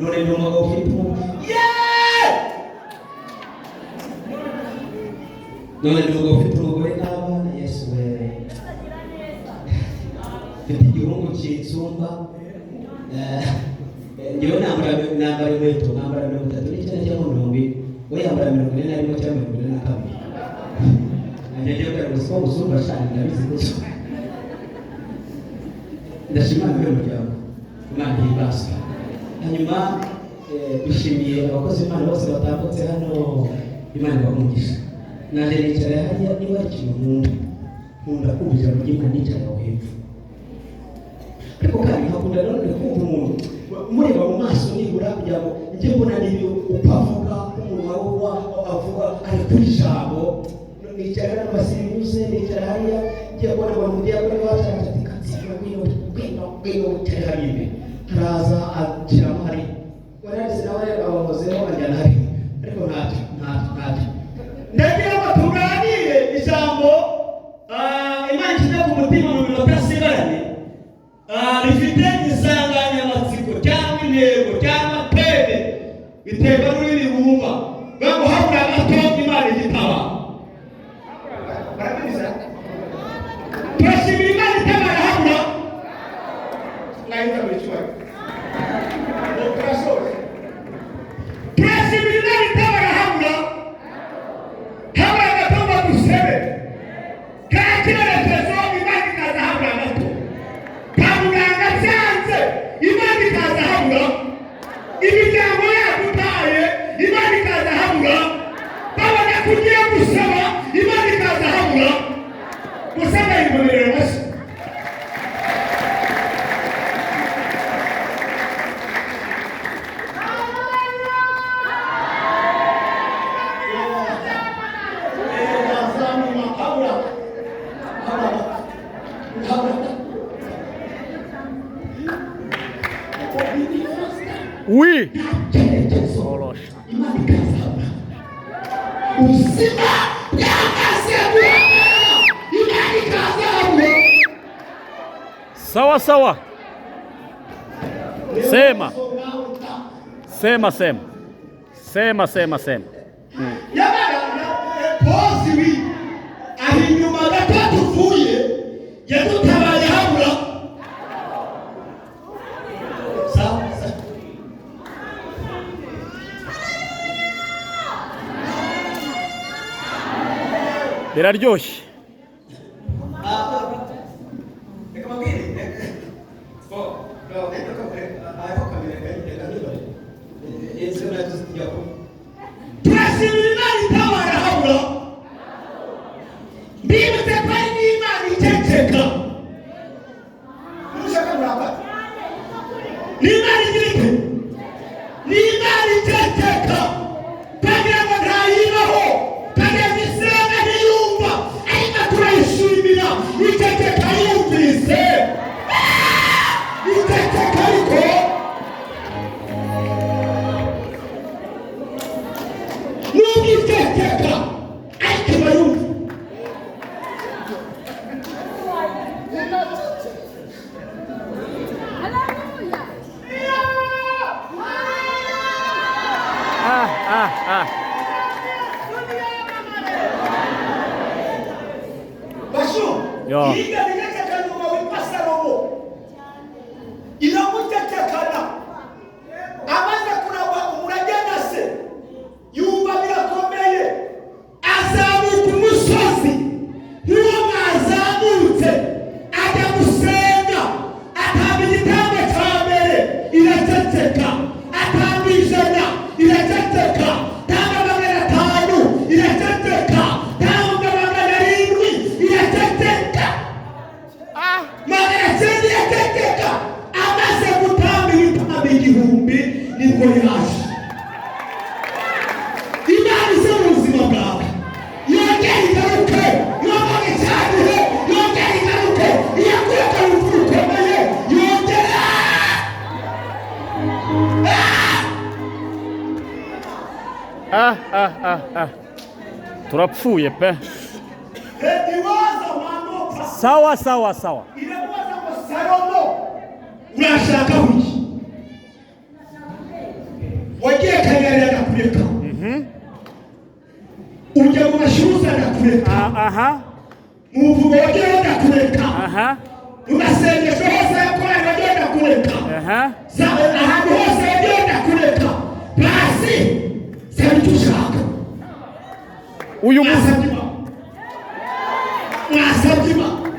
None ni umugabo ufite yeee, none ni umugabo ufite umugore n'abana. Yesu we, mfite igihungu cy'insumba. Njyewe nambara inkweto, nambara 39 cyangwa 40, we yambara 41 cyangwa 42. Nanjye ngiye kubera gusa gusumba cyane, ndabizi ko ndashima Imana y'umuryango, Imana ihimbazwe. Hanyuma dushimiye abakozi b'Imana bose batambutse hano, Imana ibahe umugisha. Nanjye nicara hariya, niba hari ikintu nkunda, nkunda kumva ijambo ry'Imana nicara aho hepfo, ariko kandi nkakunda nanone kumva umuntu mureba mu maso nibura, kugira ngo njye mbona niba uko avuga, umunwa we avuga ari kuri ijambo. Nicara n'amasimuze, nicara hariya, ngiye kubona ngo umudiyakoni wacu araje, ati: "Katsina, ngwino, ngwino, ngwino wicare hariya imbere." Haraza ashyiramo hariya, wararize nawe abamuzeho anjyana hariya, ariko ntacyo, ntacyo, ntacyo. Ndagira ngo tuganire ijambo Imana ishyize ku mutima mu minota asigaranye, rifite insanganyamatsiko cyangwa intego cyangwa thème, biterwa n'ururimi wumva, ngo habura gato Imana igitaba. Barabizi, turashimira Imana itabara habura. Mwahita muri cyubahiro, turasoje. Turashimira Imana itabara habura gato ngo dusebe ka cyerekezo, Imana ikaza habura gato. Kwa muganga byanze, Imana ikaza habura. Imiryango yagutaye, Imana ikaza habura. Babona ko ugiye gusaba, Imana ikaza habura. Gusaba imbonerero mashyi. Habura, habura, habura. Oui. Cyerekezo, Imana ikaza habura. Ubuzima bwamaze guhagarara, Imana ikaza habura. Sawa sawa. Sema. Sema sema. Sema sema sema. Yamara pozi wi aho inyuma gato tuvuye, yadutabaye habura. Sawa sawa. Biraryoshye. Reka mbabwire, hariho kamera, reka nibare ese natwe tujya ko turashimira Imana itabara habura. Mbibutse ko ari n'Imana iceceka. Nushaka murakata, ni Imana igira ite? Ni Imana iceceka, kagira ngo ntayibaho, kagira ngo isenga ntiyumva, ariko turayishimira iceceka yumvise. Iceceka, ariko nubwo iceceka, ariko iba yumva. Ah ah ah. Bashu, Yo. yiga bigaceka nyuma witwa Salomo, iramucecekana. Amaze kuragwa umurage na se, yumva birakomeye, azamuka umusozi. Nk'uwo mwazamutse, ajya gusenga, atamba igitambo cya mbere, iraceceka. Atamba 100, iraceceka. Tamba 500, iraceceka. Tamba 700, iraceceka. 900, iraceceka. Amaze gutamba ibitambo 1000, nibwo yaje. Imana ize mu buzima bwawe, yongere igaruke, yongere icyagihe, yongere igaruke, iyakureka urupfu rukomeye, yongere. Ah ah ah ah. Turapfuye pe. Iwaza wanopa. Sawa sawa sawa. Iramubaza ngo: "Salomo, urashaka iki?" Kanyarira, ndakureka. Ujya mu mashyuza, ndakureka. Aha. Mu buvumo wagiyeho, ndakureka. Aha. Mu masengesho hose yakoranye wagiye, ndakureka. Aha. Ahantu hose wagiye, ndakureka. Basi saba icyo ushaka. Uyu munsi. Mwasabye Imana, mwasabye Imana,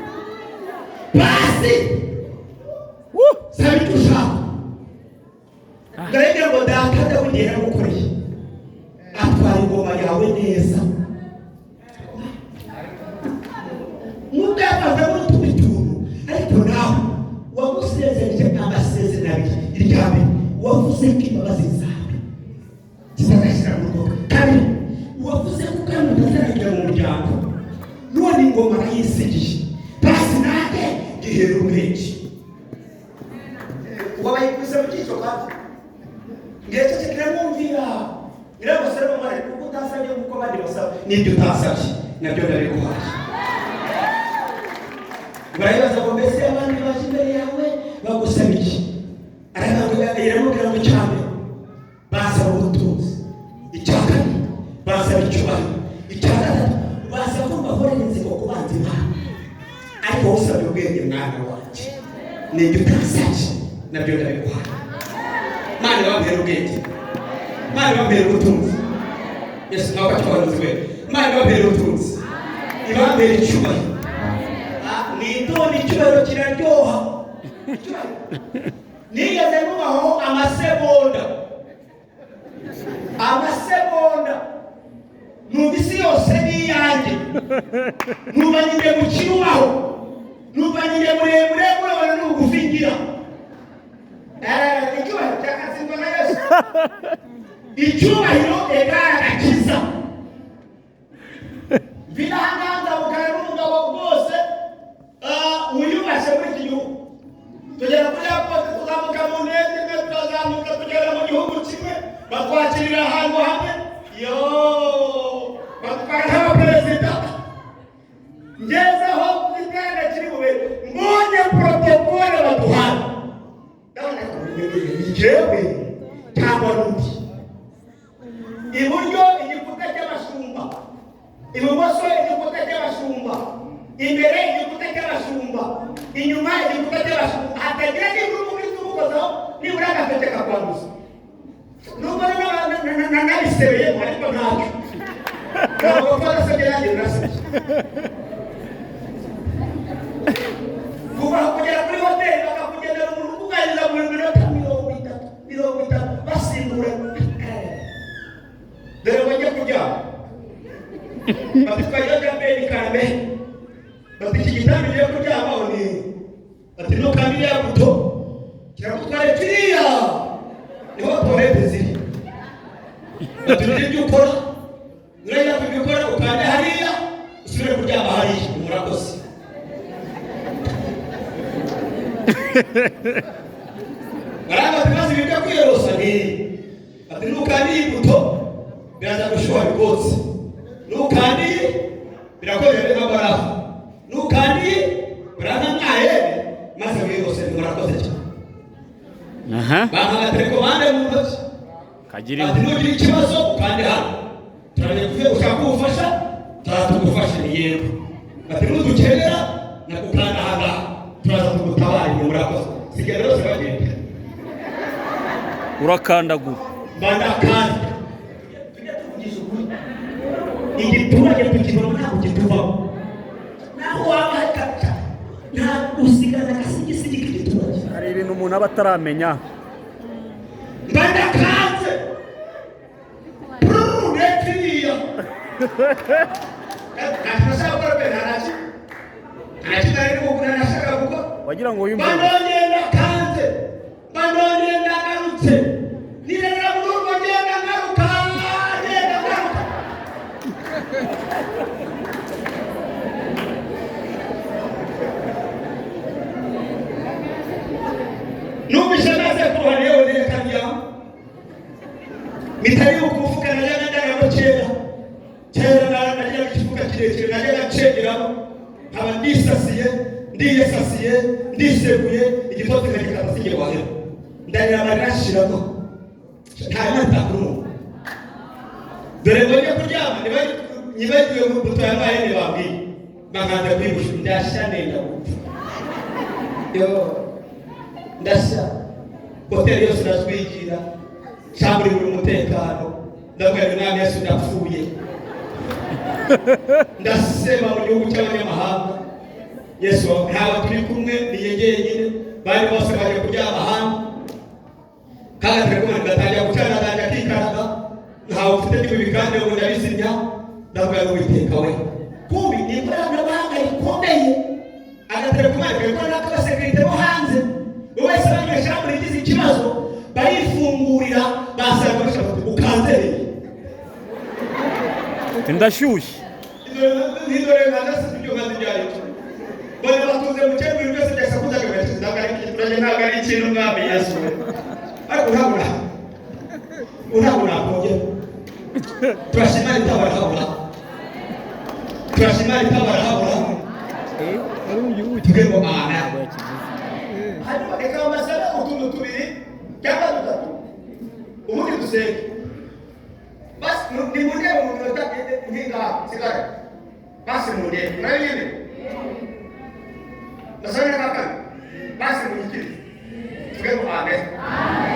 basi saba icyo ushaka. Ndarebye ngo data Dawidi yaragukoreye, atwara ingoma yawe neza, nubwo yavazemo n'utundi tuntu, ariko nawe wamusezerije amasezerano abiri. Irya mbere, wavuze ko imbabazi zawe zizazashyira mu rugo. Kabiri, wavuze ko kandi utazarengera mu muryango. None ingoma arayisigiye, basi nanjye gihera ubwenge. Wabayikubise mu cyico kandi ngecyo kiramwumvira nyirabasore bamara, kuko utasabye nk'uko abandi basaba, n'ibyo utasabye nabyo ndabiguhaye. Barayibaza ngo: "Mbese abandi baje imbere yawe bagusaba iki?" Iramubwira ngo: "Cyane basaba ubutunzi, icya kabiri basaba icyubahiro, icya gatatu basaba ko mbahorera inzigo ku banzi babo, ariko wowe usabye ubwenge, mwana wanjye, n'ibyo utasabye nabyo ndabiguhaye." Mana ibambere ubwenge, Mana ibambere ubutunzi. Yesu nawe abacuruzi we, Mana ibambere ubutunzi, ibambere icyubahiro. Mwitone, icyubahiro kiraryoha. Icyubahiro. Nigeze mubaho amasegonda, amasegonda numva isi yose ni iyanjye, numva nyine mu kirubaho, numva nyine muremure, murabona ni ubugufi ngira. Icyubahiro cyakatsindwa na Yesu. Icyubahiro egara agakiza. Vinahanganza bukara n'umugabo rwose wiyubashye muri iki gihugu. Tugera kuri airport, tuzamuka mu ndege imwe, turazamuka tugera mu gihugu kimwe, batwakirira ahantu hamwe, yo batwara nk'abaperezida. Ngezeho igare kiri bube, mbonye protocole baduhaye, ndabona ko ni njyewe cyangwa n'undi. Iburyo igikuta cy'abashumba, ibumoso igikuta cy'abashumba, imbere igikuta cy'abashumba, inyuma igikuta cy'abashumba, hatagira nibura umukristo umukozaho nibura agatoke kakwanduza. Nubwo nabisebeyemo, ariko ntacyo, ntabwo twarasabye, nanjye narasabye. Kuva aho kugera kuri hoteli, bakakugendera umuntu ukuganiriza mu minota 30, 30, basimburana. Dore bajya kuryama, bati: "Twagira bya karame." Bati: "Iki gitanda ugiye kuryamaho ni," bati, "nukanda iriya buto kiragutwara kiriya, niho toilette ziri." Bati: "Ugire ibyo ukora, nurajya kubikora ukande hariya, usubire kuryama hariya." Murakoze. Baranga bati: "Maze ibi byo kwiyorosa ni," ati, "nukanda iyi buto biraza gushyuha bigotse, nukandiye birakorera nka barafu, nukandiye biraza mwahebe, maze wiyose." Murakoze cyane. Aha. Bampaga télécommande mu ntoki. Kagira Ati: inkuru. "Nugira ikibazo ukande hano, turamenya kuvuye ushaka ubufasha, turaza tugufashe." Ni yego. Bati: "Nudukenera nakukanda ahangaha, turaza tugutabare." Murakoze. Sigara rwose bagenda. Urakandagura. Mbanda kandi tujya tuvugisha ukuri, igiturage tukibona ntabwo kituvamo, naho waba nta usigana agasigisigi k'igiturage. Hari ibintu umuntu aba ataramenya. Mbanda kanze nepfiriya ntashaka gukora pe, nta nta nari gukora, nashaka gukora. Wagira ngo wiyumve. Bandongenda kanze, bandongenda ngarutse, nirera mu rugo, ngenda ngaruka, ngenda ngaruka. Numvise maze kuruha, yewe nereka njyamo mitari ukuvuga. Najyaga njyagamo kera, kera najyaga ikifuka kirekire, najyaga ncengeramo, nkaba ndisasiye, ndiyesasiye, ndiseguye, igitotsi nkagikata, sinjye wahera, ndarira, amarira ashiramo. Nta Imana itakura umuntu. Dore ngo njye kuryama, nibagiwe buto yambaye, ntibambwiye, bankanda kwibusha, ndashya, nenda gupfa. Yo, ndashya, hoteli yose iratwigira, cyangwa buri umutekano. Ndavuga ngo: "Mwami Yesu, ndapfuye, ndasema mu gihugu cy'abanyamahanga." Yesu, ntabwo turi kumwe, ni jyenyine, bari bose bagiye kuryama ahandi. Kandi telefone ngatangira gucana, atangira kikaraga, ntawe ufite n'ibi kandi ngo ndabizimya. Ndavuga ngo: "Witeka we." Kumbi ni ikoranabuhanga rikomeye, agatelefone kari n'akabasekirite bo hanze. Buri wese abanyeshuri igize ikibazo barifungurira, basanga bashaka ukanze hehe? Ndashyushye. Nk'idore nka ibyo nkazi ibyo ari byo. Mbona batunze mu cyumba, ibintu byose byasakuzaga, birashize. Ntabwo ari ikintu, ntabwo ari ikintu, Mwami Yesu we. Ariko ntabwo nakongera. Turashima itabara habura, turashima itabara habura. Tuge ngo amen. Hanyuma reka basabe utuntu tubiri cyangwa dutatu, ubundi dusenge. Basi nimundebe mu minota nk'ingaha nsigaye, basi mundebe nayo nyine basabe n'akakane, basi munyikirize, tuge ngo amen.